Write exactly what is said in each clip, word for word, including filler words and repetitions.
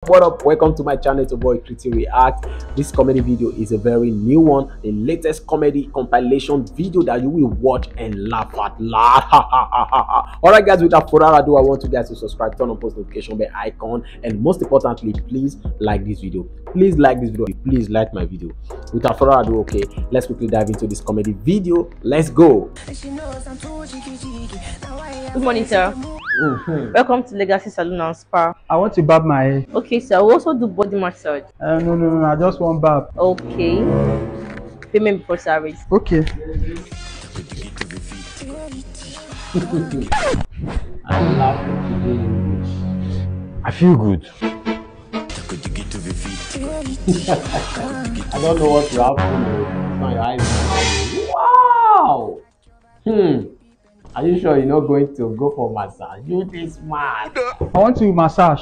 What up? Welcome to my channel, it's your boy Kriti React. This comedy video is a very new one, the latest comedy compilation video that you will watch and laugh at loud. Alright, guys, without further ado, I want you guys to subscribe, turn on post notification bell icon, and most importantly, please like this video. Please like this video. Please like my video. Without further ado, okay, let's quickly dive into this comedy video. Let's go. Good morning, sir. Welcome to Legacy Salon and Spa. I want to barb my hair. Okay, sir. We also do body massage. Uh, no, no, no, I just want barb. Okay. Payment before service. Okay. I laugh today. I feel good. I don't know what will happen. Oh. Now your eyes. Wow. Hmm. Are you sure you're not going to go for massage? You this man. I want to massage.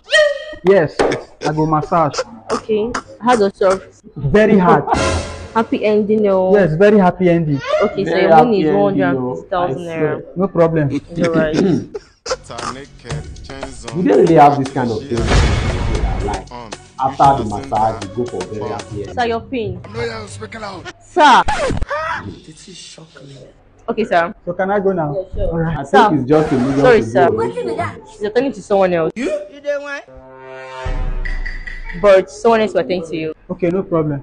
Yes, I go massage. Okay. How does serve? Very hard. Happy ending, no? Yes, very happy ending. Okay, so Very your money is happy ending, one hundred no. fifty thousand I naira. swear. No problem. It's alright. You don't really have this kind of thing. Like after the massage, you go for very happy Sir, ending. Your pin. No, yeah, speak loud. Sir. This is shocking. Okay, sir. So can I go now? Yeah, sure. All right. I Sir. think it's just a million Sorry, to sir. go. You're turning to someone else. You, you dey wine? But someone else will attend to you. Okay, no problem.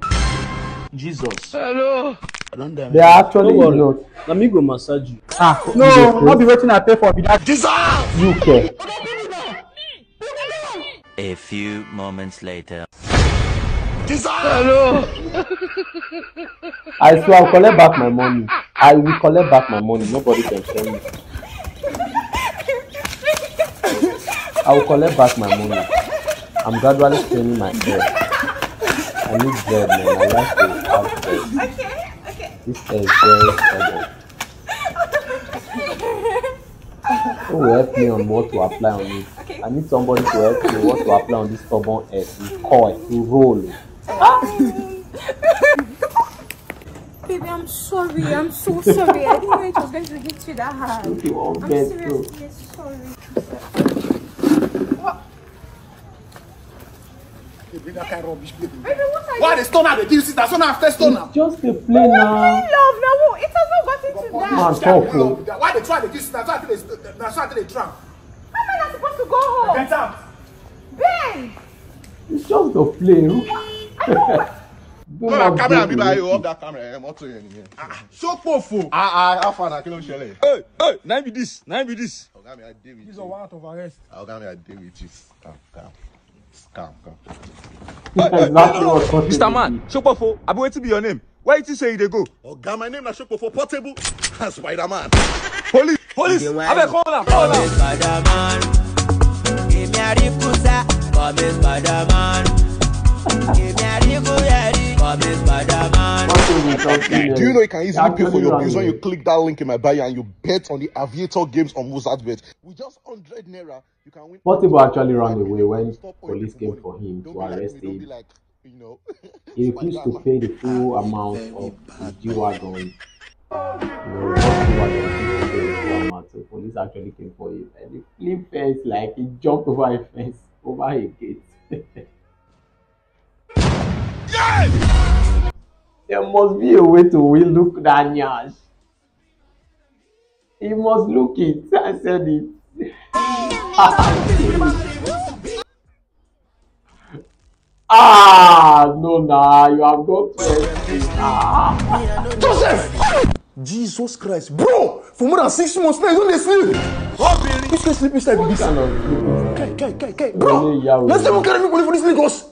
Jesus. Hello. I don't die. They are actually Don't worry. Not. Let me go massage you. Ah, no, not be waiting I pay for be that. Jesus. You care. A few moments later. Jesus. Hello. I swear I'll collect back my money. I will collect back my money. Nobody can tell me. I will collect back my money. I'm gradually straining my hair. I need bread, man. I like to have bread. This hair is very stubborn. Who will help me on what to apply on it? I need somebody to help me what to apply on this stubborn hair. To coil, to roll. Baby, I'm sorry. I'm so sorry. I didn't know it was going to hit you that hard. Look, you won't I'm get seriously sorry. Hey, bring that kind of rubbish plate. Baby, what are Why you? The stone now? They give you sister. Stone now, first stone now. Just a play now. Love now. It has not gotten to that. Man, talk, oh. Why they try to give sister? Try to dey, that's why they drown. How am I not supposed to go home? Get out. Babe! It's just a play. Do Go on, not camera, do be by you. it. Off that camera. Eh, mọ́tò yẹn nìyẹn. Ah, ah. Ṣó pòfo. Ah, ah, how far na kí ló ń ṣẹlẹ̀? Hey, hey, nine be this, nine be this. Ọ̀gá mi, I dey with you. This is a warrant of arrest. Ọ̀gá mi, I dey with you. Calm, calm. Calm, calm. Exactly what Portable Mister Man, did. Shokpofo, abi wetin be your name? Where you think say you dey go? Oga, my name na Shokpofo Portable. Spider-Man. Police, police, abeg call am, call am. Spider-Man. Èmi àríkúsá, kọ́ mi Spider-Man. Èmi àríkúyẹ̀rí, kọ́ mi Spider-Man. Portable is something Do you else. know you can easily pay for Actually your run bills when away. You click that link in my bio and you bet on the Aviator games on Mozart Bet? With just hundred naira, you can win. Portable actually ran away when police came for him to arrest him. You know, He refused to pay the full amount of the G-Wagon. You know, what G-Wagon refused to pay the full amount. So police actually came for him. And he flew fence, like he jumped over a fence, over a gate. There must be a way to we look that nyash. He must look it. I said it. Ah, no, nah, you have got to help me. Ah. Joseph! Jesus Christ, bro! For more than six months now, you don't dey sleep. Which kind sleep inside be this? Kind of sleep inside. Kai, kai, kai, kai, bro! Only Yahweh. Let's even carry people for this Lagos.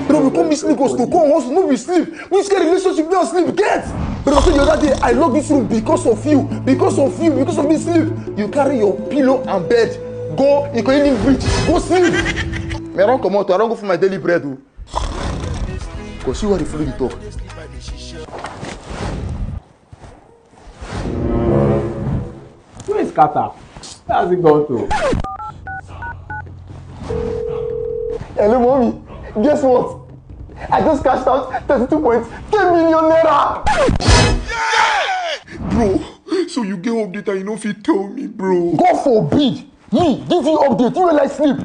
Bro, we come this Lagos to come hustle, no be sleep. Which kind relationship dey on sleep? Get! Bro, so the other day, I lock this room because of you, because of you, because of this sleep. You carry your pillow and bed, go Ikoyi bridge, go sleep. Me, I don't come out, I don't go for my daily bread. Oh. Go see what the food talk. Where is Kata? Where has he gone to? Hello, mommy. Guess what? I just cashed out thirty-two point ten million naira. Bro, so you get update and you no fit tell me, bro. God forbid. Me, give you update, you will like sleep.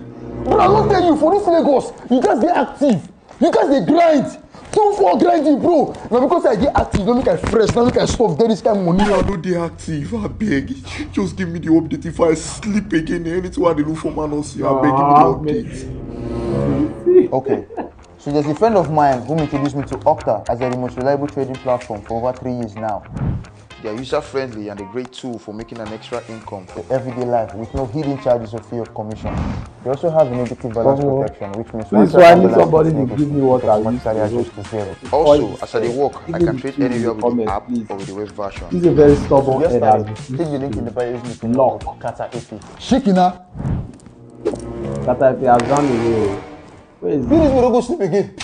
Bro, I don tell you, for this Lagos, you guys dey active. You guys dey grind. Two four grinding, bro. Na because I dey active, no make I fresh, no make I stop get this kind money. I no dey active, abeg. Just give me the update. If I sleep again, anything I dey look for man no see, abeg, give me the update. Okay. So there's a friend of mine who introduced me to Okta as the most reliable trading platform for over three years now. They are user-friendly and a great tool for making an extra income for everyday life with no hidden charges or fee of commission. They also have a negative balance protection, which means once your balance is negative, it automatically adjusts to zero. Also, as I dey work, I can trade anywhere with the app or with the web version. He's a very stubborn head. Click the link in the bio, use me to lock Kata A P. Shikina. Kata A P has run away. Where is this? This no go sleep again.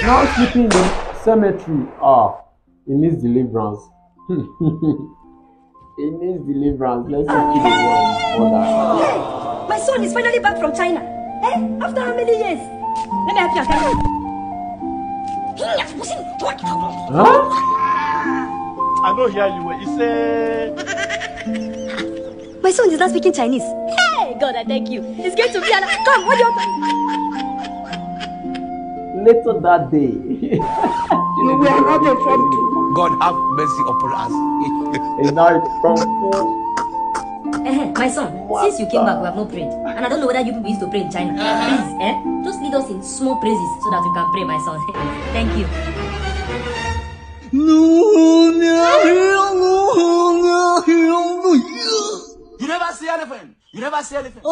Now sleeping in cemetery. Ah, he needs deliverance. He needs deliverance. Let's see if he will go and bother. My son is finally back from China. Eh? After how many years? Let me help you. Huh? I don't hear you. He said. My son is not speaking Chinese. Hey, God, I thank you. It's going to be an. Come, what do you want? Later that day. You were not informed. God have mercy upon us. It's now from. Eh, my son, since you came back, we have not prayed. And I don't know whether you people used to pray in China. Please, eh? Just lead us in small praises so that we can pray, my son. Thank you. You never see elephant. You never see elephant.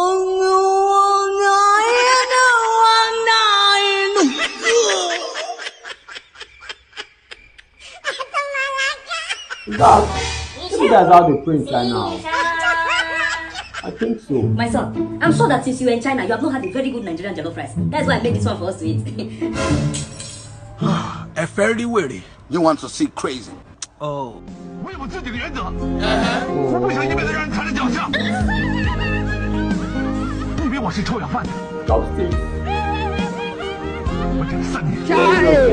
That, you guys how they pray in China. I think so. My son, I'm sure that since you were in China, you have not had a very good Nigerian jollof rice. That's why I made this one for us to eat. A fairly weary. You want to see crazy? Oh. 我有我自己的原则，我不喜欢你每次让人踩着脚下。你以为我是臭要饭的？我这三年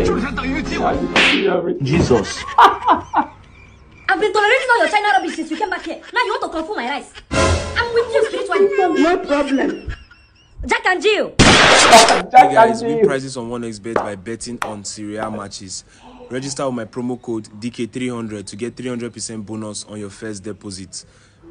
就是想等一个机会。 Jesus. I've been tolerating all your China rubbish since you came back here. Now you want to kung fu my rice? I'm with you spiritually. No problem. Jack and Jill. Hey guys, win prizes on one X bet by betting on Serie A matches. Register with my promo code D K three hundred to get three hundred percent bonus on your first deposit.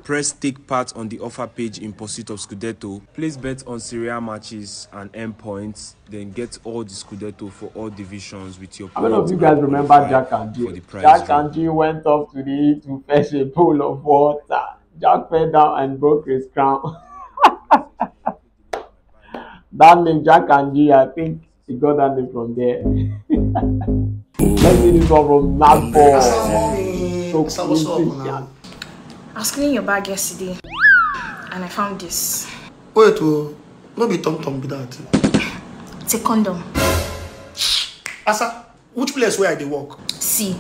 Press take part on the offer page in pursuit of Scudetto. Place bet on Serie A matches and earn points, then get all the Scudetto for all divisions with your. How many of you guys remember Jack and Jill? Jack and Jill went up to the hill to fetch a bowl of water. Jack fell down and broke his crown. That name, Jack and Jill, I think he got that name from there. Let's see this one from Nasbor. So what's up, man? I was cleaning your bag yesterday and I found this. Wait, oh, no be Tom Tom be that. It's a condom. Asa, which place where I dey work? See.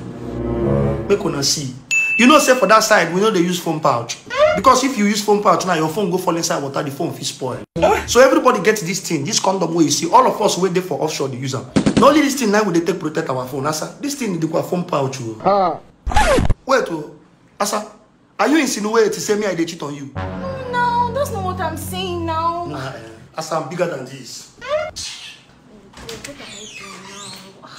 Make una see. You know say for that side, we no dey use phone pouch. Because if you use phone pouch now, your phone go fall inside water, the phone fit spoil. So everybody gets this thing, this condom wey you see, all of us wey dey for offshore dey use am. Na only this thing now we dey take protect our phone. Asa, this thing dey call phone pouch o. Wait o, Asa, are you insinuating say me I dey cheat on you? No, no, that's not what I'm saying now. Nah, eh, Asa, I'm bigger than this.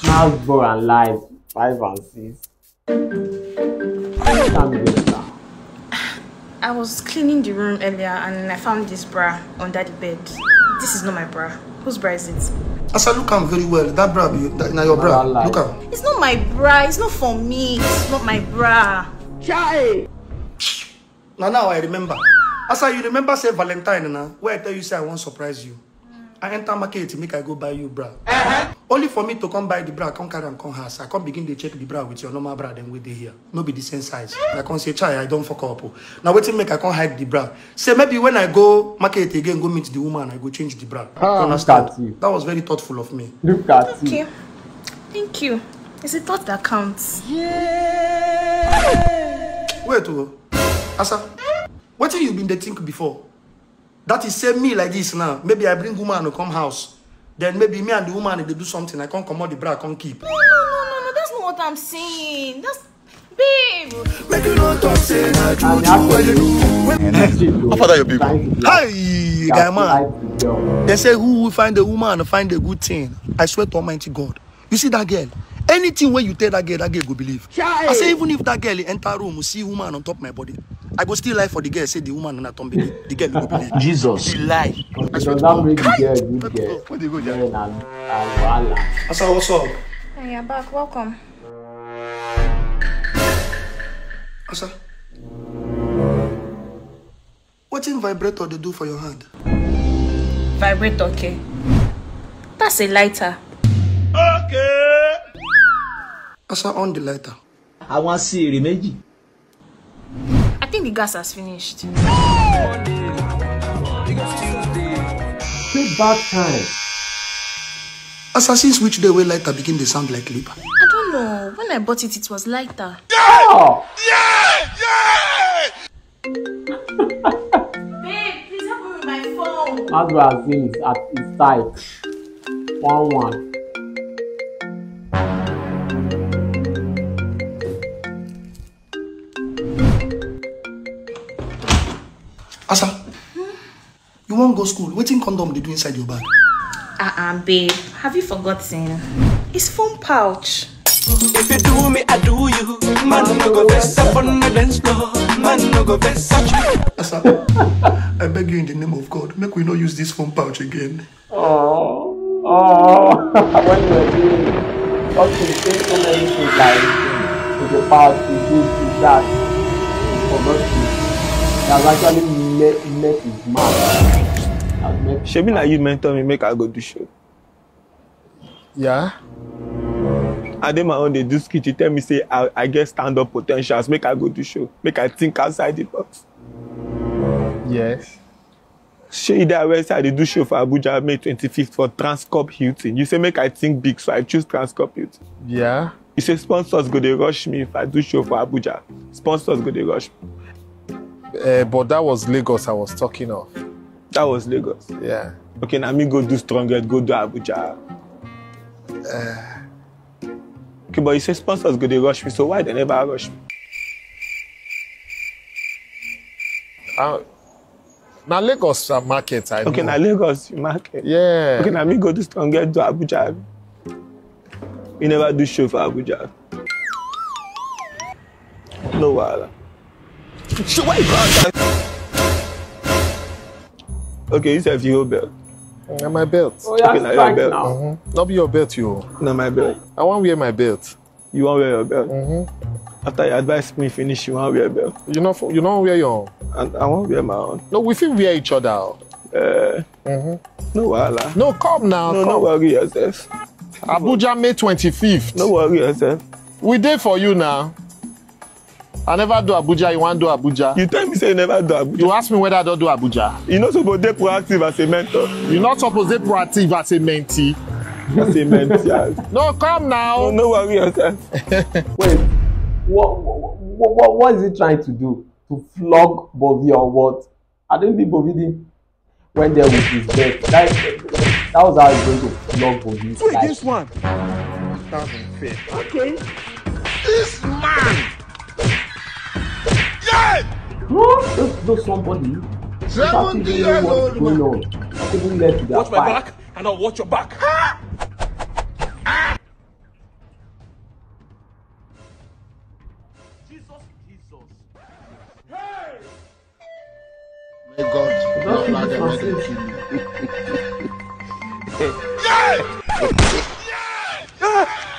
Hasbro and Life five and six. Calm down now. I was cleaning the room earlier and I found this bra under the bed. This is not my bra. Whose bra is it? As I look am very well, that bra be that, na your bra. Look am. It's not my bra. It's not for me. It's not my bra. Chai! Na now I remember. As I you remember say Valentine na, where I tell you say I wan surprise you. I enter market make I go buy you bra. Only for me to come buy the bra, come carry am come house. I come begin dey check the bra with your normal bra dem wey dey here. No be the same size. I come say, chai, I don fuck up o. Na wetin make I come hide the bra. Say maybe when I go market again, go meet the woman, I go change the bra. You understand? That was very thoughtful of me. Look at you. Okay. Thank you. It's a thought that counts. Wait o. Asa, wetin you been dey think before? That is say me like this now. Maybe I bring woman to come house. Then maybe me and the woman dey do something. I come comot the bra, come keep. No, no, no, no, no. That's not what I'm saying. That's Babe! Make you no talk say na true true wey you do. How far your people? Hey, guy man. They say who will find a woman find a good thing. I swear to Almighty God. You see that girl? Anything when you tell that girl, that girl go believe. I say even if that girl enter room, see woman on top my body, I go still lie for the girl. Say the woman na turn baby, the girl go believe. Jesus. She lie. Does that make the girl a good girl? What do you go there? Men and and wahala. Asa, what's up? And you're back. Welcome. Asa, wetin vibrator dey do for your hand? Vibrator, okay. That's a lighter. Asa, on the lighter. Àwọn sí èrè méjì. I think the gas has finished. Take back time. Asa, since which day wey lighter begin dey sound like lipa? I don't know. When I bought it, it was lighter. Oh, Babe, please help me with my phone. Maslow has seen it at his side. One one. Asa, you wan go school? Wetin condom dey do inside your bag? Uh-uh, babe. Have you forgotten? It's phone pouch. If you do me, I do you. Man no go vex up on the dance floor. Man no go vex such. Asa, I beg you in the name of God, make we no use this phone pouch again. Oh, oh. When you were doing okay, say so many things like to the past, to this, to that, you forgot to. He has actually met, met his mark. Has met Shebi na you mentor me make I go do show. Yeah. I dey my own dey do skit. You tell me say I, I get stand up potentials. Make I go do show. Make I think outside the box. Yes. Shey you dey aware say I dey do show for Abuja May twenty-fifth for Transcorp Hilton. You say make I think big, so I choose Transcorp Hilton. Yeah. You say sponsors go dey rush me if I do show for Abuja. Sponsors go dey rush me. Uh, but that was Lagos I was talking of. That was Lagos. Yeah. Okay, now me go do strong head, go do Abuja. Okay, but you say sponsors go dey rush me, so why they never rush me? Uh, now Lagos uh, market. I Okay, know. Now Lagos you market. Yeah. Okay, now me go do strong head, do Abuja. You never do show for Abuja. No wahala. Shey why you go outside? Okay, you sef you hold belt. Na my belt. Okay, na your belt. Mm-hmm. Not be your belt, you. Na my belt. I wan wear my belt. You wan wear your belt? After you advise me finish, you wan wear belt. You know, you know wear your own. And I wan wear my own. No, we fit wear each other. Out. Uh, No wahala. No, come now. No, no come. Worry yourself. Abuja, May twenty-fifth. No worry yourself. We dey for you now. I never do Abuja. You wan do Abuja? You tell me say you never do Abuja. You ask me whether I don do Abuja. You no suppose dey proactive as a mentor. You no suppose dey proactive as a mentee. As a mentee. No, come now. No, no worry yourself. Wait, what, what, what, what is he trying to do? To flog Bovi or what? I don't think Bovi did went there with his belt. That, that was how he's going to flog Bovi. Two Like, against one. That's unfair. Okay. This man. Yeah. Bro, those, those somebody. Seventy years old Going man. On. Not even left their Watch my fight. Back and I'll watch your back. Jesus, Jesus. May God not allow them let them kill you.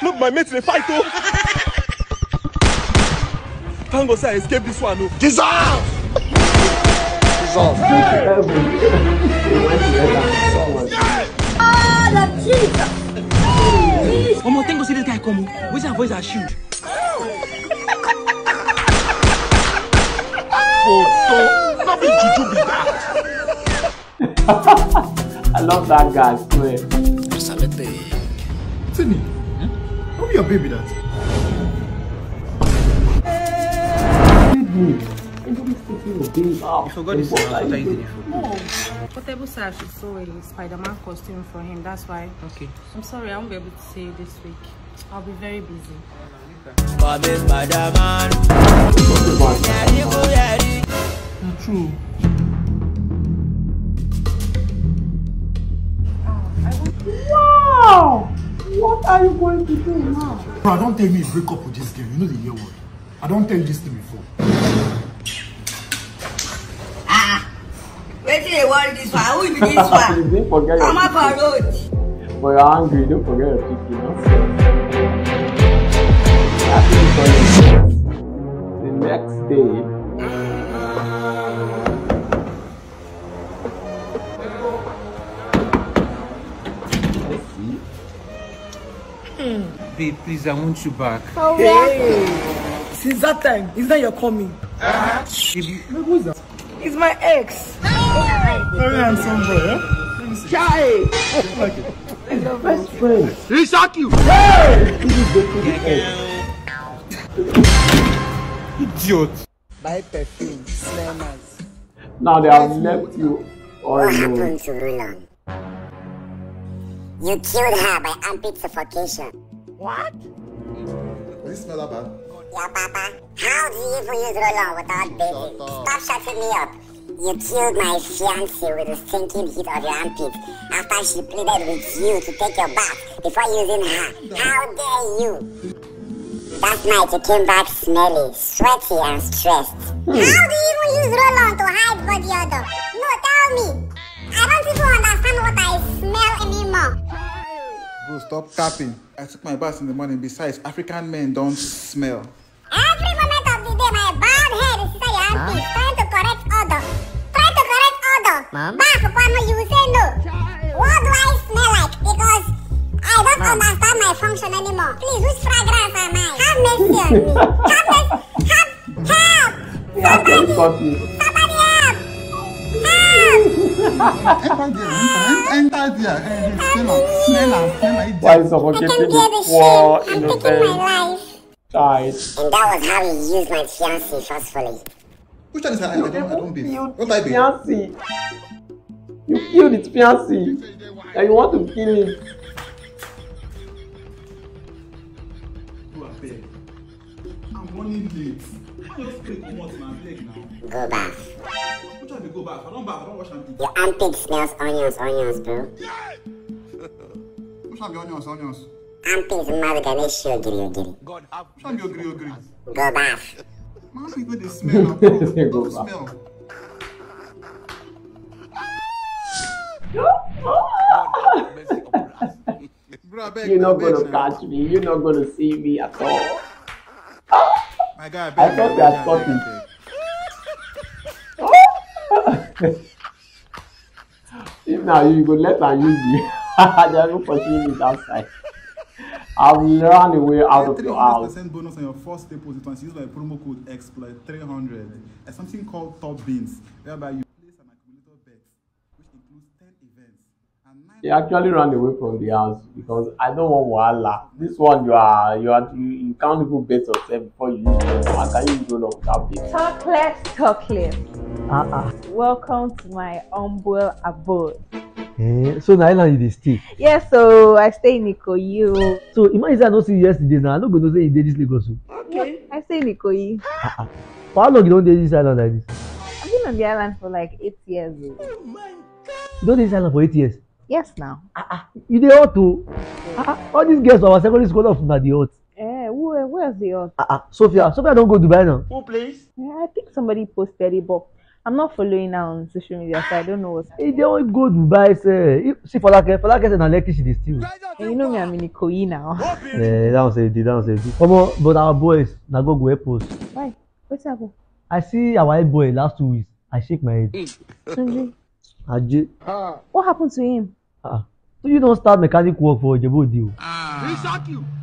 Look, my mates they fight oh. Thank God say I escape this one oh. Jesus! Jesus! Heaven. They went to heaven. Oh, Jesus! Omo, thank God see this guy come. Where's our voice? I shoot. Photo. Not be juju be that. I love that guy, I swear. Timmy, no be your baby that. Leave me. Everybody's taking your baby out. You forgot this is our Saturday food. Oh, Portable said I should sew a Spider-Man costume for him. That's why. Okay. I'm sorry, I won't be able to say this week. I'll be very busy. Come in, Spider-Man. Na true. Wow! What are you going to do now? Bro, I don't tell me break up with this girl. You know the year word. I don't tell this thing before. Wetin dey worry this one? Who be this one? You didn't forget your Comot for road. But you're angry, don't forget your chicken. Huh? Happy Sunday. The next day. Babe, please, I want you back. Since that time, is that you're coming? Baby, Who's that? It's my ex. Very handsome boy, eh? Let me see. Chai! Like it. It's your best friend. he shock you. Idiot. Buy perfume, smell nice. Now they have left you all What alone. Happened to Roland? You killed her by armpit suffocation. What? Does it smell that bad? Yeah, Papa. How do you even use roll-on without bathing? Stop shutting me up. You killed my fiancée with the stinking heat of your armpit after she pleaded with you to take your bath before using her. How dare you? That night you came back smelly, sweaty, and stressed. How do you even use roll-on to hide body odor? No, tell me. I don't even understand what I smell anymore. Bro, stop capping. I took my bath in the morning. Besides, African men don't smell. Every moment of the day, my bald head is inside your armpit, trying to correct odor. Trying to correct odor. Mom? Bath, Kwano, you will say no. What do I smell like? Because I don't understand my function anymore. Please, which fragrance am I? Have mercy on me. Have mercy. Have help. Happy Somebody. Sunday. Somebody help. Help. Enter there, enter, enter there. Eh, smell am, smell am, smell am. Why I suffocating can't bear the the poor shame. I'm taking innocent my life. Child? And that was how he used my fiancée forcefully. Which one is that? I don't, I don't bathe. You What I bathe? fiancé. You killed his fiancé. And you want to kill him. You are bad. I'm running late. I just play comot my leg now. Go bath. Which one dey go bath? I don't bath. I don't wash and eat. Your armpit smells onions, onions, bro. Which one be onions, onions? Armpit mmadụ ga na-esi ogiri ogiri. Which one be ogiri, ogiri? Go bath. Man, you go dey smell. Bro. Go Don't bath. Smell. Bro, I beg, You're I not beg gonna now. Catch me. You're not gonna see me at all. My guy, I I beg, thought I they had beg, caught I him. beg. If now you go let and use you, they will pursue me outside. I've run away out of Three your hundred house. Percent bonus on your first deposit once you use my promo code exploit three hundred. There's something called top beans, whereby you place an accumulator bet, which includes ten events. And nine He actually ran away from the house because I don't want wahala. This one you are you are you, you can't even bet yourself before you use them. How can you go long without bet? Talk less, talk less. Ah ah. Welcome to my humble abode. Eh, so na island you dey stay? Yes, so I stay in Ikoyi. So imagine say I no see you yesterday now. I no go know say you dey this Lagos o. Okay. I stay in Ikoyi. For how long you don dey this island like this? I've been on the island for like eight years. Oh. You don dey this island for eight years? Yes, now. You dey hot o. Ah, ah, all these girls for our secondary school, all of una dey hot. Eh, who, who else dey hot? Ah, ah, Sophia, Sophia don go Dubai now. Who, please? Yeah, I think somebody posted it, but I'm not following her on social media, so I don't know what's He dey only go Dubai sef. If- See Folake, Folake say na Lekki she dey stay o. And you know me, I'm in Ikoyi now. Eh, that one sef dey, that one sef dey. Omo, but our boys, na God go help us. Why? Wetin happen? I see our head boy last two weeks. I shake my head. Tunji, Aje. What happened to him? Ah, so you don start mechanic work for Ijebu Ode o?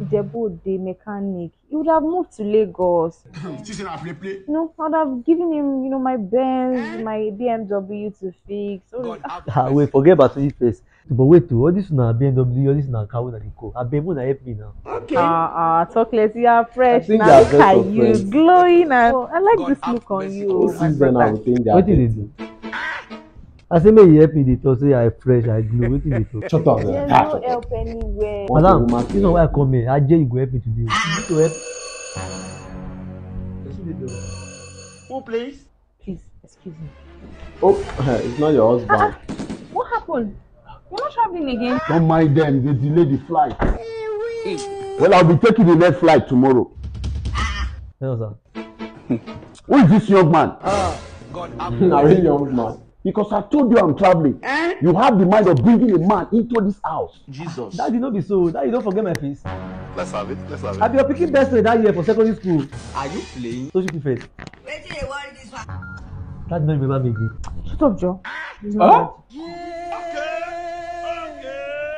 Ijebu Ode mechanic. He would have moved to Lagos. She say na play play. No, I would have given him, you know, my Benz, my B M W to fix. All this- Ah, wait, forget about it first. But wait, to all this na B M W, all this na car wey na dey call. Abeg, una help me now. Ah, ah, talk less. You are fresh think now. they are Look at very you, fresh. Glowing and I like this look on you. Who sees them now think they are Wetin dey dirty? Do? I say make you help me dey talk say I fresh, I glow. Wetin dey talk? Shut up. There's Ah, no shut up. Help anywhere. What a Madam, woman this one wey I come here, Aje, you go help me today. You need to help. Person dey door. Who, please? Please, excuse me. Oh, it's not your husband. What happened? You're not traveling again? Don't mind them, they delay the flight. Well, I'll be taking the next flight tomorrow. Hello, sir. Who is this young man? God, I'm a young man. Because I told you I'm traveling. You have the mind of bringing a man into this house. Jesus. Daddy, no be so. Daddy, don't forget my face. Let's have it. Let's have I it. be your pikin best friend that year for secondary school. Are you playing? Social prefect. Wetin dey worry this one? Daddy, no remember me again. Shut up, Joe. Huh?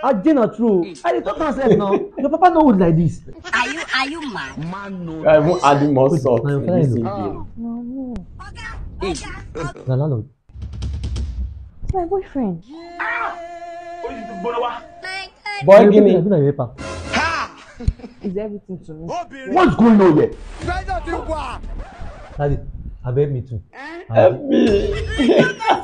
I dey not true. I dey talk myself now. Your papa no old like this. Are you are you mad? Man, no. You are even adding more Wait, salt my in friend. this video. No, no. Oga, Oga, Na landlord. It's my boyfriend. Ó ti gbóná wá. Boy, Abi Guinea. na raper. Is everything to me. What's going on here? Daddy, abeg me too. Help me.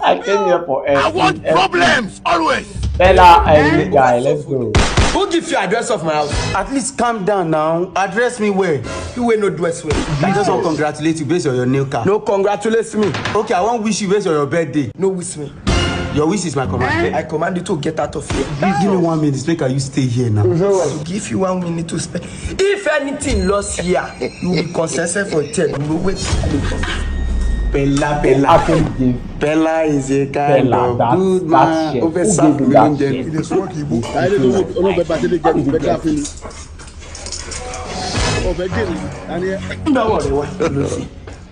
I came here for help. I want Help me. Problems always. Bella, I guy, let's go. Who gives you address of my house? At least calm down now. Address me well. You will not dress well. I just want to congratulate you based on your new car. No, congratulate me. Okay, I want wish you based on your birthday. No wish me. Your wish is my command. I command you to get out of here. Give, give me one minute, make you stay here now. I will give you one minute to spend. If anything lost here, you will be consented for ten. You will wait. Bella, Bella. Bella is a kind Bella, of that's- good that's man. shit. Over Who South gave you that Million. shit? It is work, Igbo. I don't know. I don't know, but they get better feeling. Over there, and here.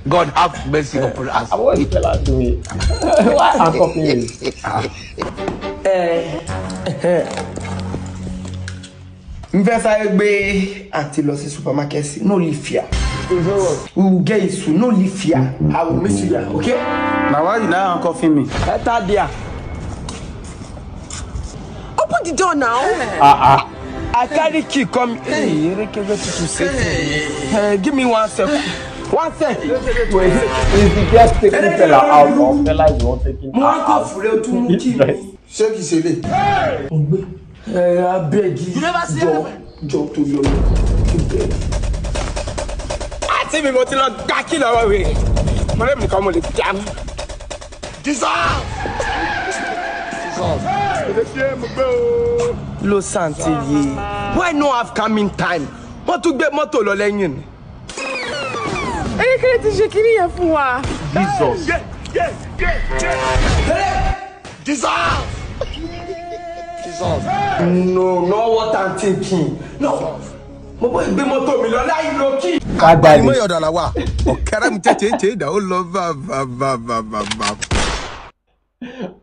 God have mercy upon us. I want Bella to me. Why handcuffing me? N fẹ́ sáré gbé àǹtí lọ sí supermarket sí, no leave here. We will get it soon, no leave here. I will meet you there, okay? Na why you now handcuffing me? Enter there. Open the door now. Ah ah. I carry key come. Hey, Erekebe tutu say. Hey, give me one sec. One sec. Wait, is the girl taking Bella out or Bella is the one taking her Mo wá kọ́ out? fúrẹ́ o tún mú kí mi. Ṣé kìí ṣe lè? Ẹ abeg. You never see jọ jọ torí ọlọ. Àti mi mo ti lọ gba kí lọ́wọ́ rẹ̀. Mo lè mi kọ́ mo lè dá. Jesus! Jesus! Èdè ṣe é mo gbé o. Ló sàǹtì yìí. Why no have coming time? Wọ́n tún gbé mọ́tò lọ lẹ́yìn ni. Erékéré ti ṣe kiri yẹn fún wa. Jesus. Jesus! Jesus! No, no, what I'm thinking. No. Mo bọ́ ìgbé mọ́tò mi lọ láì lo kí. That guy is, Ọ̀dọ̀ àlàwà. Ọ̀kẹ́rẹ́ mi tètè tètè dà ó lọ bá bá bá bá bá bá.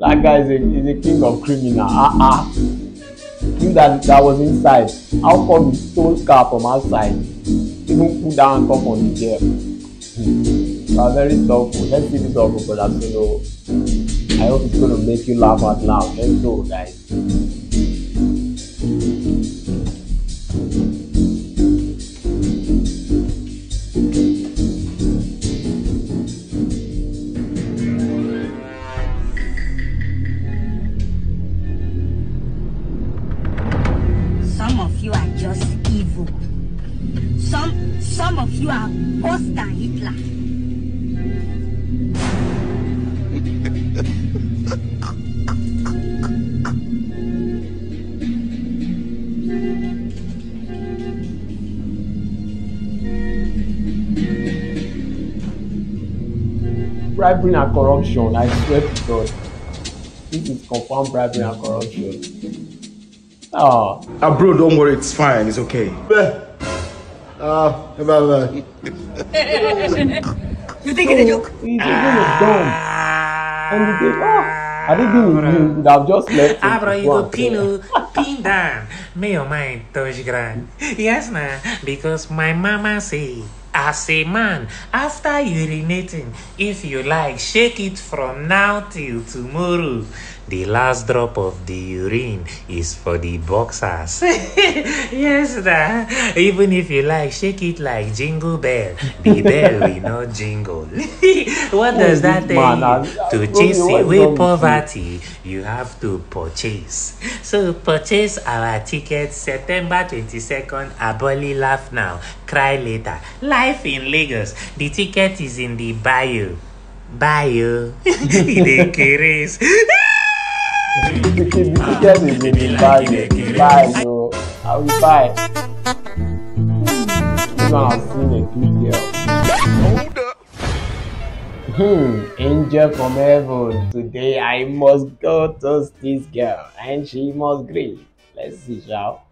that guy is a, is a king of criminal. Ah ah. You that, that was inside. How come you stole car from outside? Even put down handcuff on the girl. Hmm. You are very thoughtful. Let's see this one for brother Solo. I hope it's gonna make you laugh out loud. Let's go, guys. Some of you are just evil. Some some of you are worse than Hitler. Bribery and corruption, I swear to God. This is confirmed bribery and corruption. Ah. Ah, bro, don't worry, it's fine, it's okay. Ah, bye bye. You think it's a joke? He's even a dumb. And he gave, ah, had it been with me, you would have just left him Abro, to you go go and play. Pinu, pin down. May your mind touch ground. Yes, na, because my mama say, As a man, after urinating, if you like, shake it from now till tomorrow. The last drop of the urine is for the boxers. Yes, da. Even if you like, shake it like jingle bell. The bell will not jingle. What does that tell you? To chase away poverty, you have to purchase. So purchase our ticket September twenty-second, Aboli Laugh Now, Cry Later. Life in Lagos. The ticket is in the bio. Bio. It dey craze. The ticket is in the bio. Bio. I will buy. This one has seen a good girl. Hmm, angel from heaven. Today I must go toast this girl and she must gree. Let's see, shall.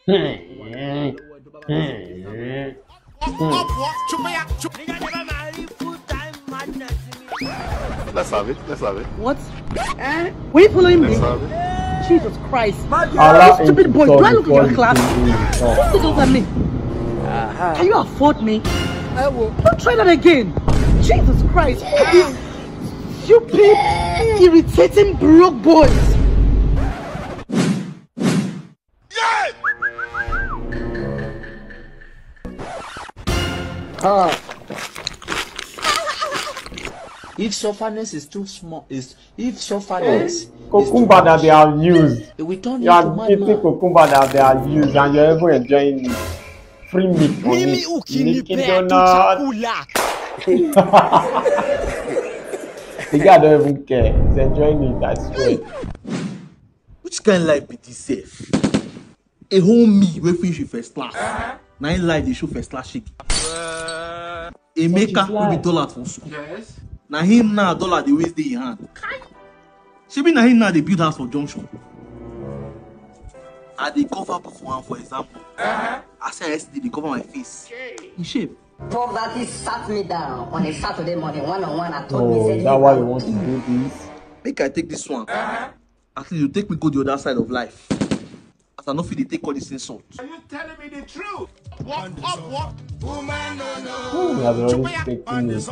Hmm. Hmm. Let's have it. Let's have it. What? Eh? Were you following me? Let's have it. Jesus Christ. Allah, stupid boy, do I look in your class? Don't look at me. Can you afford me? Don't try that again. Jesus Christ. Stupid, irritating, broke boys. Ah. If sufferness is too small, is if sufferness Cucumber that they have used. It will turn You into are eating madman. Cucumber that they have used and you're even enjoying it. Free meat on Mimi it. Ukini Nicky Bear to Donut. Chakula. The guy don't even care. He's enjoying it, I swear. Which kind life be this sef? A whole me wey finish with first class. Na him life dey show first class shege. Emeka wey be dollar for school. Na him now dollar dey always dey him hand. Shebi na him now dey build house for junction. I dey cover book for am, for example. I say I yesterday dey cover my face. He shame. Poverty sat me down on a Saturday morning, one on one. I told Oh, me, is said, that why you want to do this? Make I take this one. At least you take me go the other side of life. As I no fit dey take all this insult. Are you telling me the truth? What? What? What? Woman, no, no. You have already taken it.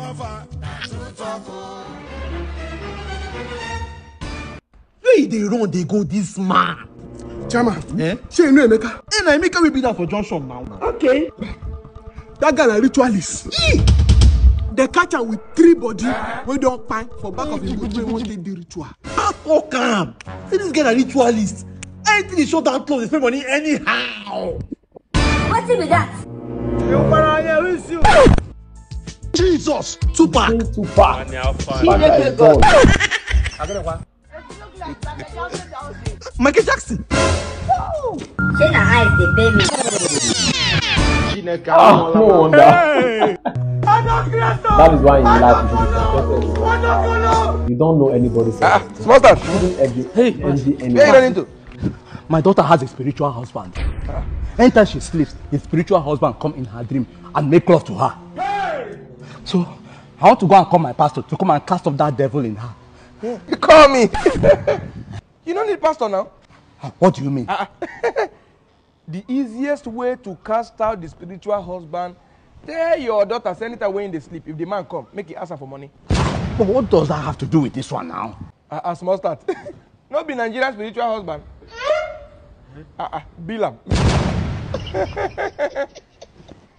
Where you dey run dey go this man? Chama, Eh? shey you know Emeka? Eh, na Emeka wey be that for junction now. Okay. That guy na ritualist. They catch am with three body wey don kpai for back of him body wey wan take do ritual. Ah, fuck am. See this guy na ritualist. Anything he shut down close, he spend money anyhow. Wetin be that? Jesus, Tupac. Tupac. Chineke God. Michael Jackson. Shey na eyes dey pain me? Ah, no wonder. That is why in life you should be successful. You don't know anybody's secret. Small time. You shouldn't envy, envy Where you running anybody. To? My daughter has a spiritual husband. Anytime she sleeps, the spiritual husband come in her dream and make love to her. So, I want to go and call my pastor to come and cast off that devil in her. You call me. You no need pastor now. What do you mean? The easiest way to cast out the spiritual husband, tell your daughter say anytime wey him dey sleep, if the man come, make he ask am for money. But what does that have to do with this one now? Ah, ah, small start. No be Nigerian spiritual husband. Ah, ah, bill am.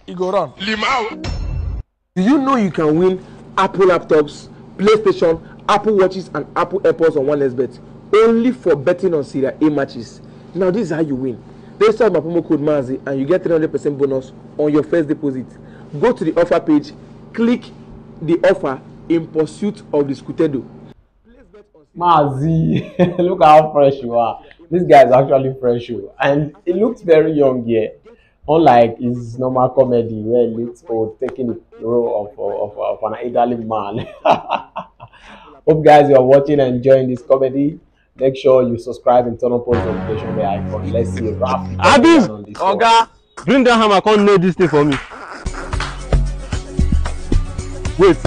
He go run. Lim out. Do you know you can win Apple laptops, PlayStation, Apple watches, and Apple AirPods on one X Bet only for betting on Serie A matches? Now this is how you win. Register with my promo code Mazi and you get three hundred percent bonus on your first deposit. Go to the offer page, click the offer in pursuit of the Scootedo. Mazi, look how fresh you are. This guy is actually fresh, oh. And he looks very young here. Unlike his normal comedy where he looks old, taking the role of, of, of an elderly man. Hope guys you are watching and enjoying this comedy. Make sure you subscribe and turn on post notification bell icon. Let's see a wrap. Abim, Oga, bring that hammer, come nail this thing for me. Wait,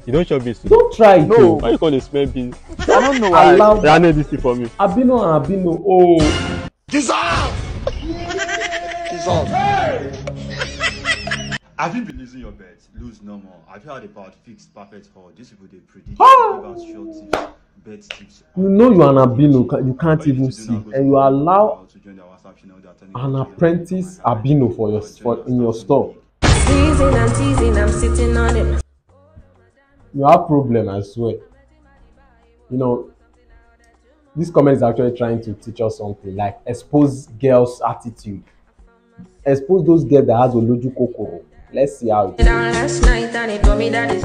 you don't chop beans today? Don't try it. No. Why you call it smell beans? I don't know why. Allow that nail this thing for me. Abino and Abino. Oh. Jesus! Jesus! Have you been losing your bet? Lose no more. Have you heard about fixed perfect hole? These people dey predict, give us short tips, bet tips. You know you are an albino, ca- you can't even see, and you allow an apprentice albino for your for in your store. Teasing and teasing, I'm sitting on it. You have problem, I swear. You know, this comment is actually trying to teach us something, like expose girls' attitude. Expose those girls that has oloju kokoro. Let's see how it is. Down last night and he told me that is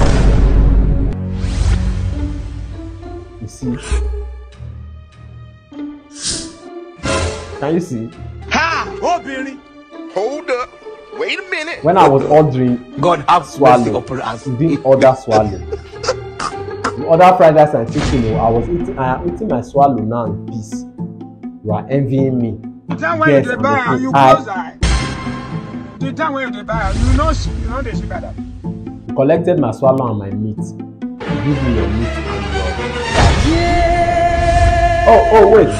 You see? Can you see? Ha! Obìnrin! Hold up. Wait a minute. When I was ordering God have swallow, mercy upon us. You didn't order swallow. You order fried rice and chicken. Oh, I was eating. I am eating my swallow now in peace. You are envying me. The time when you Yes, dey buy am, you I close eye. The time when you dey buy am, you know see, you know they see better. Collected my swallow and my meat. Give me your meat and your. Oh, oh, wait.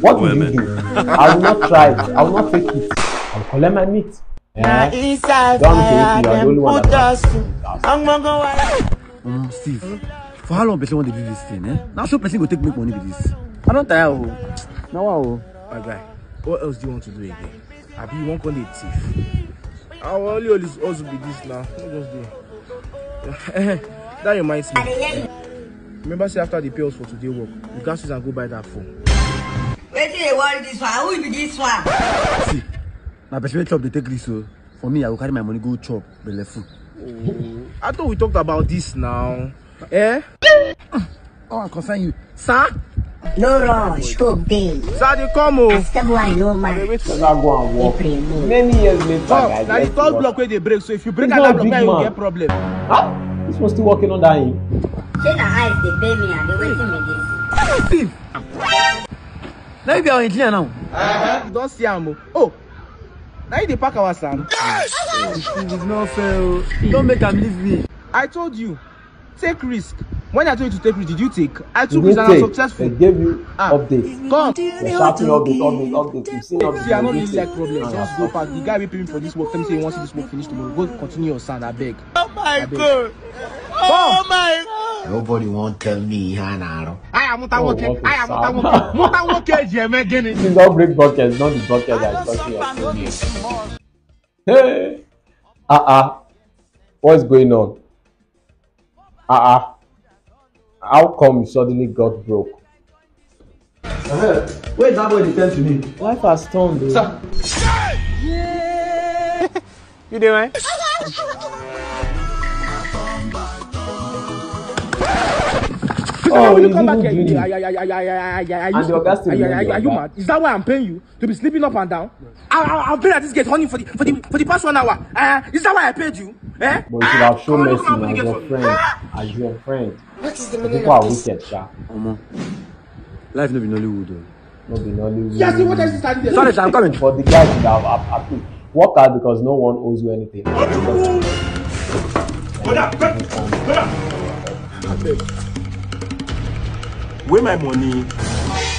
What will you do? I will not try it. I will not take it. I will collect my meat. Eh? Don't take it. You are the only one that can. Omo, Steve, for how long person wan dey do this thing, eh? Na so person go take make money be this. I don tire o. Na wa o. My guy, what else do you want to do again? Abi you wan come dey thief? Our only only hustle be this now. No just dey. That reminds me. Remember say after the pay us for today work, we gats use and go buy that phone. Wetin dey worry this one? Who be this one? See, na person wey chop dey take risk o. For me, I go carry my money go chop belle full. Oh, I thought we talked about this now. Eh? Oh, I concern you. Sir? No rush, hope dey. Sir, they come o. As step one no man. Wait for Oga go and work. April, May. Many years later, Come, guys, na the let's third work. Block wey dey break. So if you break He's not another a block, big now you man. Get problem. Huh? This was still working under him. Shey na eyes dey pay me and dey waiting me this. Thief. Now you be our engineer now. You don see am o. Oh, now you dey pack our sand. Yes! It is not fair o. Don't make am leave me. I told you, take risk. When I told you to take risk, did you take? I took You risk didn't and I'm take. Successful. They gave you Ah. Updates. Come. They shout you update, update, update. You see update. See, I no really like problem. Just go pack. The guy wey pay me for this work tell me say he wants this work finish tomorrow. Go continue your sand, abeg. Oh my God. Oh my God. Nobody won't tell me ihe a na-arụ. I am Muta Oh, Nwoke. What a I am Muta sound. Nwoke. Muta Nwoke ji eme gịnị? Please don't break buckets, not the bucket that is touching your phone. Hey, uh-uh, what's going on? Uh-uh, how come you suddenly got broke? Uh-huh. Where is that boy dey tell to me? Life has turned, though. Sir. You dey right? Oh, you didn't do it. And the oga still remember. Are you mad? Is that why I'm paying you to be sleeping up and down? I, I, I've been at this gate honey for the for the for the past one hour. Uh, is that why I paid you? Eh? But you should have shown mercy now, your friend, as your friend. What is the meaning of this? People are wicked, sha. Omo, life no be Nollywood o. No be Nollywood. Yes, what is this? Sorry, sir, I'm coming. But the guy should have ap- appealed. Work hard because no one owes you anything. Brother, brother. Where my money?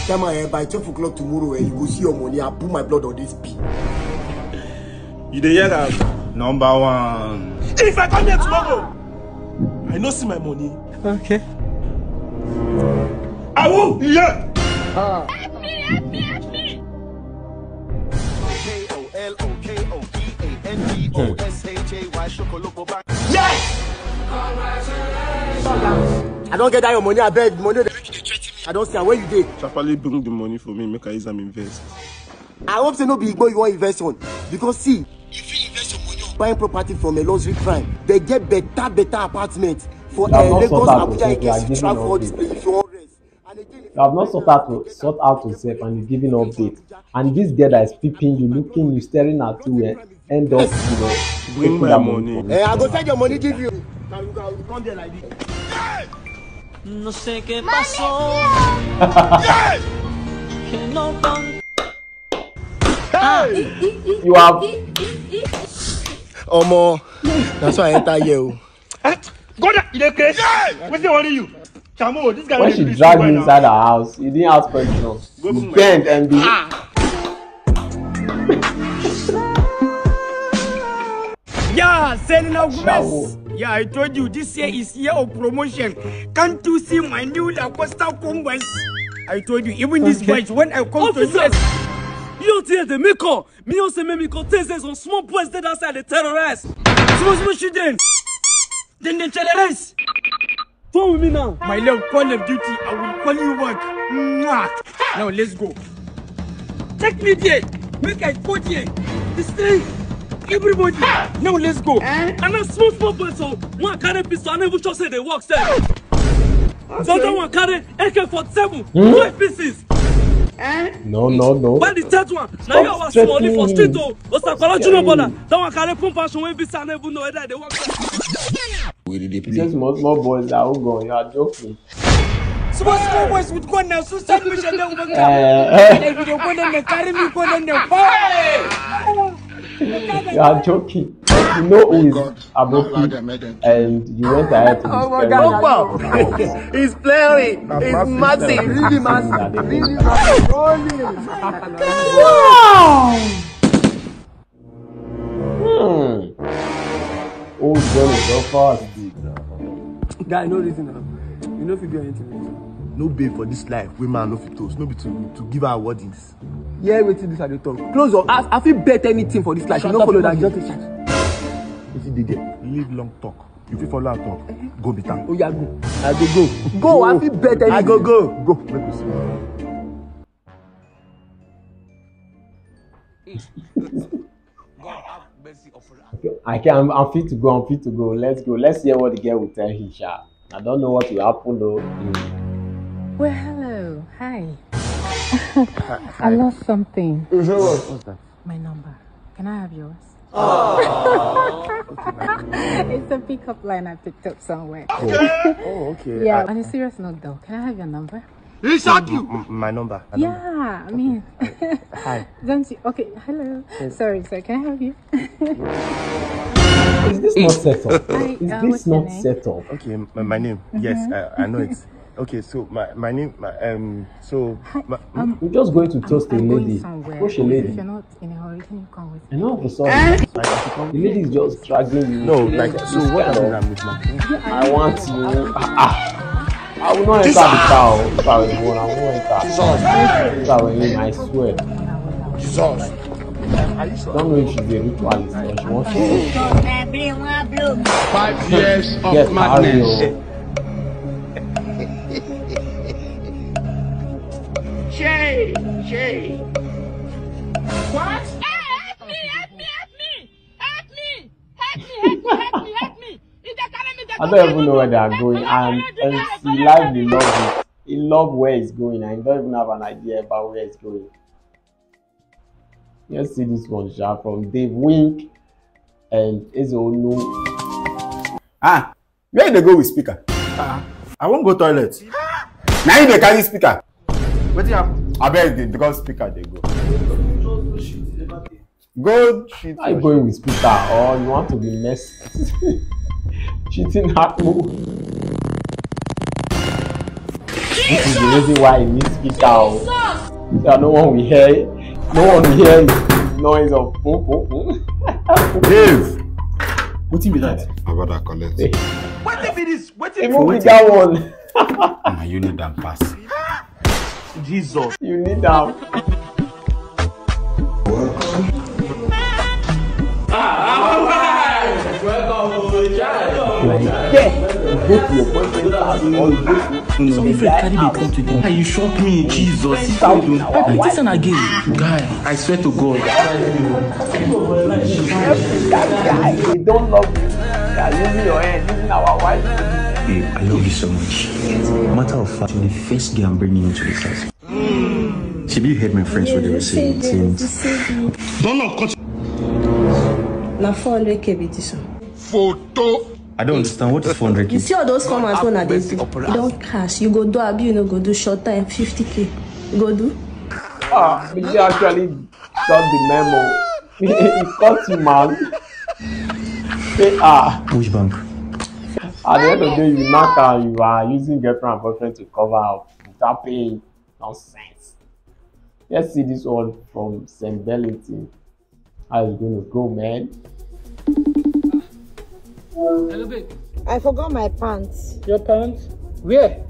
Tell my head by twelve o'clock tomorrow, eh, you go see your money. I put my blood on this pin. You dey hear am? Number one. If I come here tomorrow, I no see my money. Okay. I will. Yeah. K O L O K O P A N T O S H A Y Shokoloko Bank. Yes! I don't get that your money, I beg. Money dey make you dey threaten me. I don't see where you dey. Sharply bring the money for me, make I use am invest. I hope say no be Igbo you wan invest on. Because see, you fit invest your money on buying property from a luxury prime. They get better, better apartment for You have uh, not Lagos, sought out to Abuja, save, you are Ekiti, giving Trafford, update. If you wan rest. And again, if You have not sought out to sort out yourself and you're giving update. And this girl that is peeping you, looking you, staring at you, eh, end up, you know, Bring taking my that money money. From you. Eh, I go send your money give you. Now you go come there like this. No sé qué pasó. Que no con- You have Omo, that's why I enter here. Oh. Eh? Go there, you dey craze? Wetin dey worry you? Chamo, this guy When no dey she gree drag sleep me right inside now. Her house, you didn't ask question. Go You bring my bend and be Ah. Selena Gomez. Yeah, I told you this year is year of promotion. Can't you see my new Lacosta Converse? I told you, even these boys, when I come to U S, you tear the make up. Me also make me go test some small boys that outside the terrorize. Small small children. Then they terrorize. Come with me now. My love, Call of Duty, I will call you back. Mwah. Now let's go. Take me there. Make I go there. Destroy everybody. Now let's go. And a small small boy so one carry pistol and even sure say they work sef. So that one carry A K forty-seven, five pieces. No, no, no. When the third one, now you are small for street o. Osakwara Junior brother. That one carry pump passion wey be say I no even know whether they work sef. Say small small boys that who go, you are joking. Small small boys with gun na suicide mission dey over. Eh. Dem go dey go dem dey carry me go dem dey fire. You are joking. You know who is Aboki, and you went ahead to destroy him. He's blaring. He's massive. Really massive. Really massive. Hmm. Old Johnny so fast. Guy, no reason am. You no fit do anything. No babe for this life wey man no fit toast, no be to to give her wordings. Hear wetin this I dey talk. Close your eyes. I fit bet anything for this life. You no follow that girl. Wetin dey there? Leave long talk. You fit follow her talk. Go beat am. Oya go. I go go. Go. I fit bet anything. I go go. Go. Make we see. God have mercy upon us. I can. I'm, I'm fit to go. I'm fit to go. Let's go. Let's hear what the girl will tell him, sha. I don't know what will happen though. Mm. Well, hello. Hi. I lost something. What's that? My number. Can I have yours? It's a pickup line I picked up somewhere. Oh, okay. Yeah. On a serious note, though, can I have your number? He shot you. M- my number. Yeah, I mean, Hi. Don't you? Okay, hello. Sorry, sorry. Can I have you? Is this not set up? Is this not set up? Okay, my, my name. Yes, I, I know it. Okay, so my, my name, my, um, so my, Um, We're just going to toast a I'm going lady. Somewhere. Push a If lady. You're not in a hurry, can you come with And me? All of a sudden, the lady is just dragging you. No, like, so what happens? I'm with my friend. I want you. Ah, ah. I will not enter the car. If I was one, I won't enter. If I were him, I swear. Jesus. I don't know if she's a ritualist or she wants to. Five years of Yes, madness. Mario. Shay, Shay. What? Hey, help me, help me, help me, help me, help me, help me, help me, help me. If they carry me, they I don't even know where they are going. And MC Lively love it. He love where it's going. I don't even have an idea about where it's going. Let's see this one, sha, from Dave Wink and Eze Onu. Ah, where you dey go with speaker? Ah, I wan go toilet. Na you dey carry speaker. Wetin happen? Abeg, dey because speaker dey go. Go shit. Are you going with speaker or you want to be messed? Cheating happen. This is the reason why I need speaker. Oh. So no one will hear. No one will hear the noise of boom boom boom. Dave, wetin be that? My brother collect. Wetin be this? Wetin Even bigger one. Na you need am pass. Jesus. You need am. Some friend carry me come today. Ah, you shock me, Jesus. I think this one again. Guy, I swear to God. They don't love you. They are using your hand, using our wife. Babe, I love you so much. Matter of fact, you're the first girl I'm bringing into this house. Shebi you heard my friends what they were saying. Saying, Don't not cut. Na four hundred K be this one. Photo. I don't understand what is four hundred K. You see all those comments when I dey do. You don cash. You go do abi you no go do short time fifty K. You go do. Ah, Big J actually got the memo. He caught you, man. Say, ah, Which bank? At the end of the day, you knock and you are using girlfriend and boyfriend to cover up without paying. Nonsense. Let's see this one from Saint Belletin. How is it gonna go, man? Hello, babe. I forgot my pants. Your pants? Where?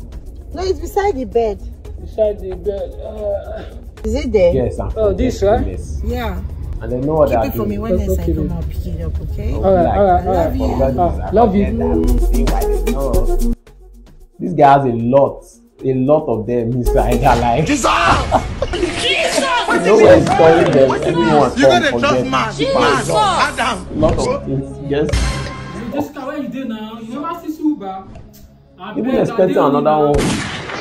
No, it's beside the bed. Beside the bed. Uh, Is it there? Yes, I'm Oh, this, right? Yes. Yeah. And then no other Keep it for me when next I come, I'll pick it up, okay? All right, all right, all right. Love you. Ah, love you. See why they know. This guy has a lot, a lot of them inside her life. Jesus! Jesus! No one is calling them. Everyone You gotta trust man. Jesus! Adam. Lot of things. Yes. This guy, where you dey now? You never see Suba. Even expecting another one.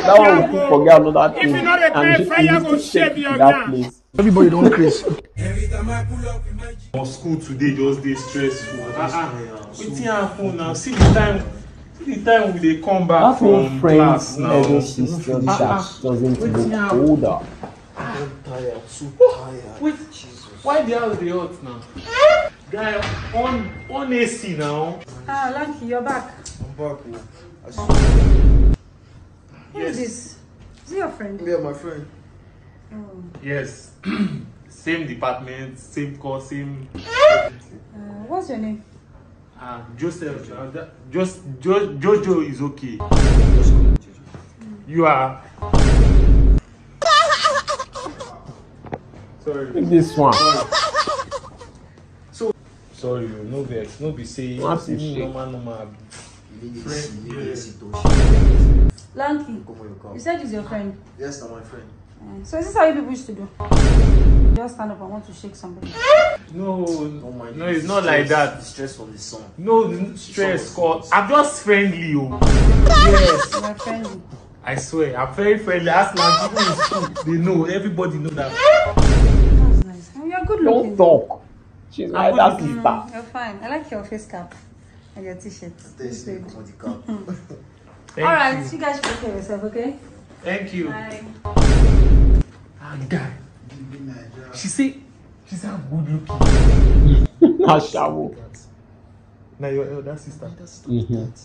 That one will forget another thing. If you not a And prayer, you fire go still shame take your that place. Everybody don't craze. Every time I pull up in my Jeep. On school today just dey stressful. Ah, ah. Wetin happen now? See the time, see the time we dey come back That from means class friends now. Elder sister Ah, that ah. doesn't Wetin look happen? Older. I'm tired, too tired. Wait, Jesus. Why the house dey hot now? Guy, on on A C now. Ah, Lanky, you're back. I'm back, oh. I see. Who is Yes. This? Is he your friend? Yeah, my friend. Oh. Yes. Same department, same course, same. Uh, what's your name? Ah, Joseph. Uh, that, just jo- Jojo is okay. Just call me Jojo. You are. Sorry. This one. Sorry, oh, no vex, no be say What is say me shit? Normal, normal. You need to see, you need to see Toshi. Lanky, Come for your car. You said he's your friend. Yes, na my friend. Eh, so is this how you people used to do? Just stand up. I want to shake somebody. No, Don't mind no, it. it's not like Stress, that. Stress from the sun. No, n- stress. Cause I'm just friendly, oh. Yes, My friend. I swear, I'm very friendly. Ask my people in school, they know. Everybody know that. That's nice. And you're good Don't looking. Talk. She's my I'm elder good sister. Mm, you're fine. I like your face cap and your t-shirt. Thanks, It's good. Come on, the car. Thank All right, you. You guys should take care of yourself, okay? Thank you. Bye. Ah, guy. She say, she say I'm good looking. Ashawo. Na your elder sister. Elder sister Mm-hmm. be that.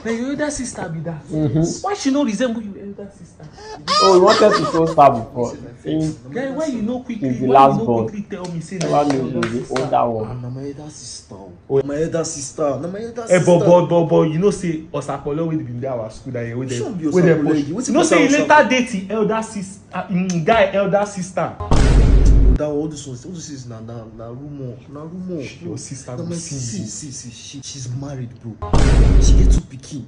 Na your elder sister be that. Mm-hmm. Why she no resemble your elder sister? Oh, you wanted to toast her before. Saying Guy, why you no quickly? She's the Why last you no born. Quickly tell me say Never na knew your she's the sister? Older one. Ah, na my elder sister. Oh. My elder sister. Na my elder Eh, sister. But, but, but, but, you know say Osapolo wey dey be our school that year, wey Which dem, one be wey dem Osapolo push. Again? Wetin You know say he concern later date him elder sister, uh, him guy elder sister. That all those ones, all those things na na na rumor, na rumor. Your sister Na go my see see you. See see see. She she's married, bro. She get two pikin.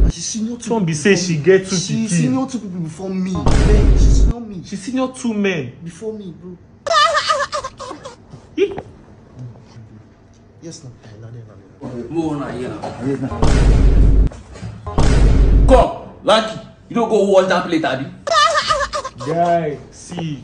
And she senior two Some be people say before she me. Get two She pikin. Senior two people before me. Man, she senior me She senior two men. Before me, bro. Yes, no. Mo na here now. Come, Lucky. You don't go wash that plate, Abi? Guy, see,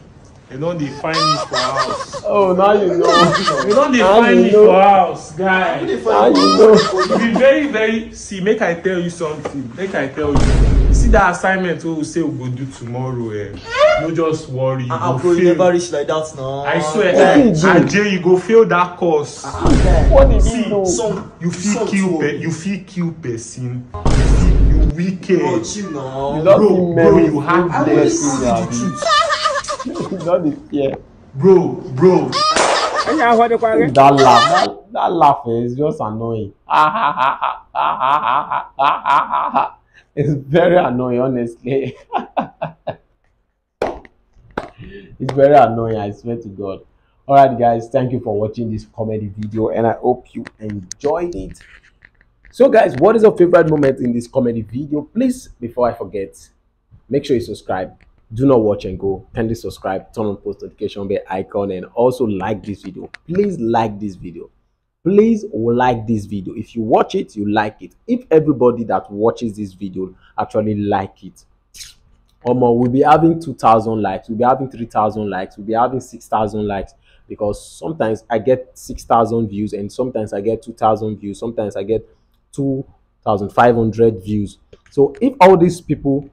they don't define me for house. Oh, now you know. They don't Now define you me know. For house, guy. Now you know. You be very, very. See, make I tell you something. Make I tell you. See that assignment we will say we go do tomorrow. Eh? No, just worry. You Ah, go bro, you fail. Never reach like that now. I swear, What did he do? Ajay, you go fail that course. Ah, guy. What did he See, do? Some You feel some kill too. Pe- you feel kill person. You feel you wicked. Bro, chill now. You don't Bro, think bro, men you is have good Who did, less who did the truth? You don't dey fear. Bro, bro. Ẹ̀yin àwọn ọdẹ parí. That laugh, that, that laugh is just annoying. It's very annoying, honestly. It's very annoying, I swear to God. Alright, guys, thank you for watching this comedy video, and I hope you enjoyed it. So, guys, what is your favorite moment in this comedy video? Please, before I forget, make sure you subscribe. Do not watch and go. Kindly subscribe, turn on post notification bell icon, and also like this video. Please like this video. Please like this video. If you watch it, you like it. If everybody that watches this video actually like it, Omo, we'll be having two thousand likes, we'll be having three thousand likes, we'll be having six thousand likes, because sometimes I get six thousand views and sometimes I get two thousand views, sometimes I get two thousand five hundred views. So if all these people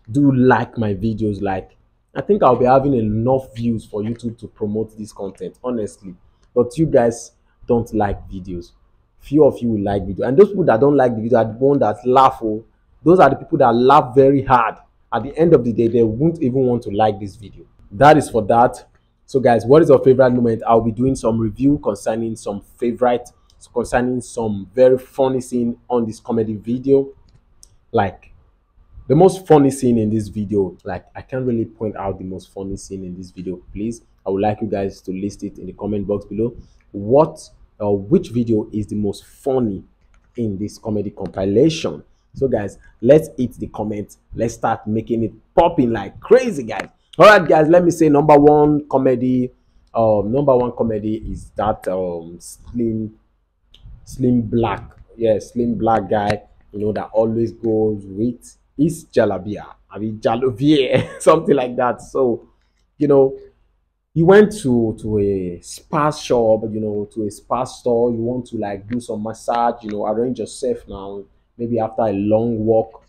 do like my videos, like, I think I'll be having enough views for YouTube to promote this content, honestly. But you guys don't like videos. Few of you will like video, and those people that don't like the video are the one that laugh. Oh, those are the people that laugh very hard. At the end of the day, they won't even want to like this video. That is for that. So, guys, what is your favorite moment? I'll be doing some review concerning some favorite concerning some very funny scene on this comedy video. Like, the most funny scene in this video, like, I can't really point out the most funny scene in this video, please. I would like you guys to list it in the comment box below. What or which video is the most funny in this comedy compilation? So, guys, let's hit the comments. Let's start making it popping like crazy, guys. All right, guys, let me say number one comedy. Um, number one comedy is that um slim, slim black, yeah, slim black guy, you know, that always goes with his jalabia, I mean, jalabia, something like that. So, you know, you went to to a spa shop, you know, to a spa store. You want to, like, do some massage, you know, arrange yourself now. Maybe after a long walk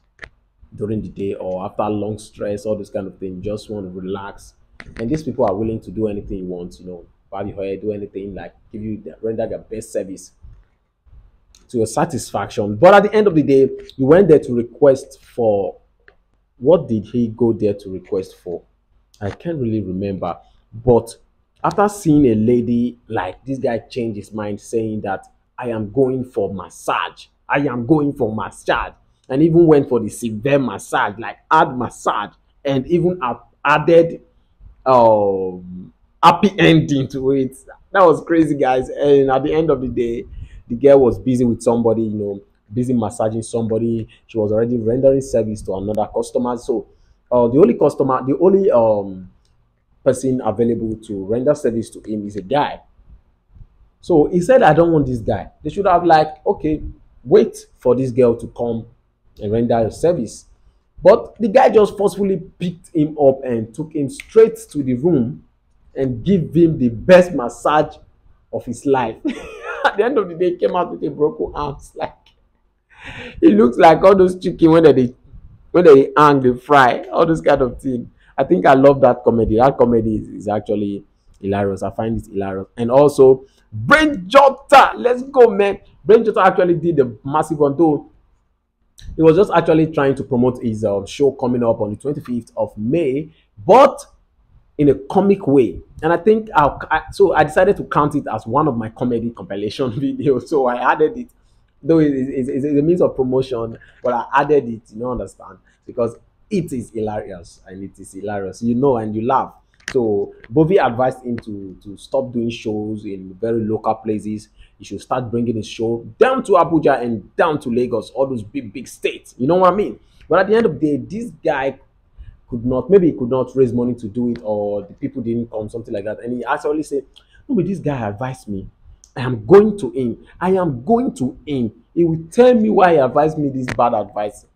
during the day or after long stress, all this kind of thing, just want to relax. And these people are willing to do anything you want, you know, barb your hair, do anything, like, give you the, render their best service to your satisfaction. But at the end of the day, you went there to request for, what did he go there to request for? I can't really remember. But after seeing a lady, like, this guy changed his mind, saying that, "I am going for massage. I am going for massage." And even went for the severe massage, like, hard massage, and even added um happy ending to it. That was crazy, guys. And at the end of the day, the girl was busy with somebody, you know, busy massaging somebody. She was already rendering service to another customer. So uh, the only customer, the only um person available to render service to him is a guy. So he said, "I don't want this guy." They should have, like, okay, wait for this girl to come and render your service. But the guy just forcefully picked him up and took him straight to the room and give him the best massage of his life. At the end of the day, he came out with a broken arms. Like, it looks like all those chicken when they when they hang, they fry, all those kind of thing. I think I love that comedy. That comedy is, is actually hilarious. I find it hilarious. And also, Brain Jotter. Let's go, man. Brain Jotter actually did a massive one, though he was just actually trying to promote his um, show coming up on the twenty-fifth of May, but in a comic way. And I think I'll, I, so I decided to count it as one of my comedy compilation videos. So I added it, though it is a means of promotion, but I added it, you know, understand, because it is hilarious, and it is hilarious, you know, and you laugh. So Bovi advised him to to stop doing shows in very local places. He should start bringing his show down to Abuja and down to Lagos, all those big, big states. You know what I mean? But at the end of the day, this guy could not, maybe he could not raise money to do it, or the people didn't come, something like that. And he actually said, "No, but this guy advised me. I am going to him. I am going to him. He will tell me why he advised me this bad advice."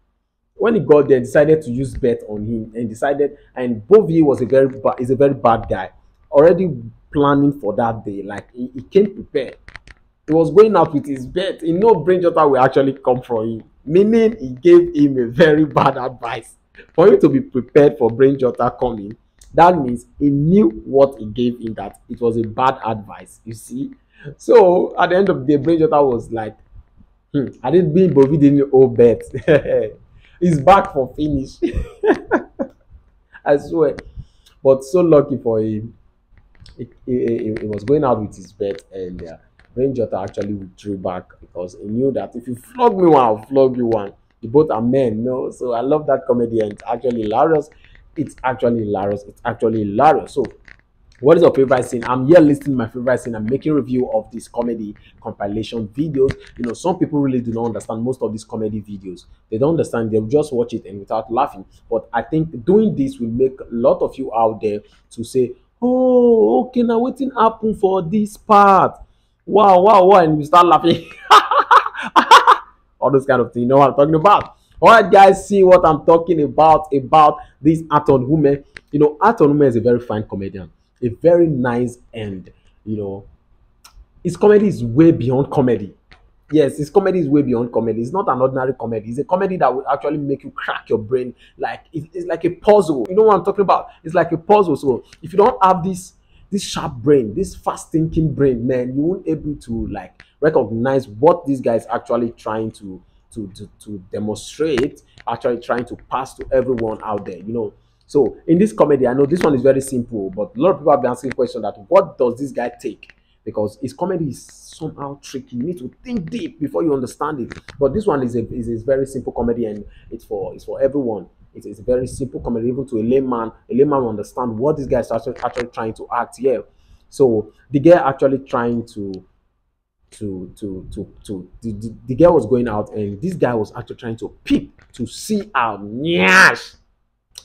When he got there, decided to use bet on him and decided, and Bovi was a very bad, is a very bad guy, already planning for that day. Like, he, he came prepared. He was going out with his bet. He know Brain Jotter will actually come for him, meaning he gave him a very bad advice. For him to be prepared for Brain Jotter coming, that means he knew what he gave him, that it was a bad advice, you see. So at the end of the day, Brain Jotter was like, "Hmm, I didn't mean Bovi didn't owe bet." He's back for finish. I swear. But so lucky for him, he, he, he, he was going out with his bet, and uh, Brain Jotter actually withdrew back because he knew that if you flog me one, I'll flog you one. You both are men, no? So I love that comedy, and it's actually hilarious. It's actually hilarious. It's actually hilarious. So what is your favorite scene? I'm here listing my favorite scene. I'm making review of this comedy compilation videos. You know, some people really do not understand most of these comedy videos. They don't understand. They'll just watch it and without laughing. But I think doing this will make a lot of you out there to say, "Oh, okay, now wetin happen for this part? Wow, wow, wow," and you start laughing. All those kind of things. You know what I'm talking about. All right, guys, see what I'm talking about, about this Aton Hume. You know, Aton Hume is a very fine comedian, a very nice, and, you know, his comedy is way beyond comedy. Yes, his comedy is way beyond comedy. It's not an ordinary comedy. It's a comedy that will actually make you crack your brain. Like, it, it's like a puzzle. You know what I'm talking about? It's like a puzzle. So if you don't have this this sharp brain, this fast thinking brain, man, you won't able to, like, recognize what this guy is actually trying to to to, to demonstrate, actually trying to pass to everyone out there, you know. So in this comedy, I know this one is very simple, but a lot of people have been asking questions that, "What does this guy take?" because his comedy is somehow tricky. You need to think deep before you understand it. But this one is a is a very simple comedy, and it's for it's for everyone. It's, it's a very simple comedy, even to a layman. A layman will understand what this guy is actually, actually trying to act here. So the guy actually trying to to to to to the, the, the girl was going out, and this guy was actually trying to peep to see her nyash.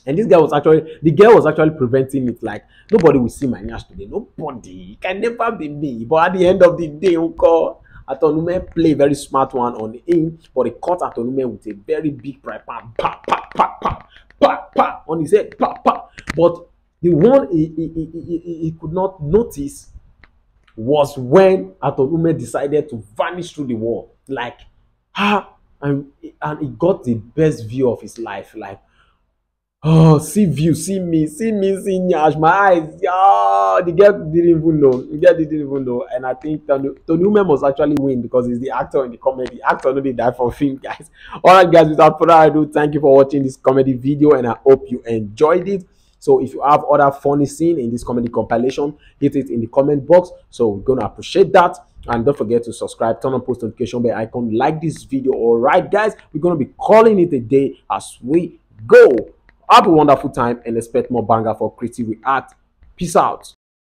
And this guy was actually the girl was actually preventing it. Like, nobody will see my nyash today. Nobody. It can never be me. But at the end of the day, Uncle Atonume play a very smart one on him, but he caught Atonume with a very big pride. Pa pa pa pa pa pa pa pa on his head. Pa pa. But the one he, he, he, he, he could not notice was when Atonume decided to vanish through the wall. Like, ha, and and he got the best view of his life. Like, oh, see view, see me, see me, see nyash, my eyes. Yeah, the girl didn't even know. The girl didn't even know. And I think Tony, Tony Ume must actually win because he's the actor in the comedy. Actor no dey die for film, guys. All right, guys, without further ado, thank you for watching this comedy video, and I hope you enjoyed it. So if you have other funny scene in this comedy compilation, hit it in the comment box. So we're gonna appreciate that. And don't forget to subscribe, turn on post notification bell icon, like this video. All right, guys, we're gonna be calling it a day as we go. Have a wonderful time and expect more banger for Creative React. Peace out.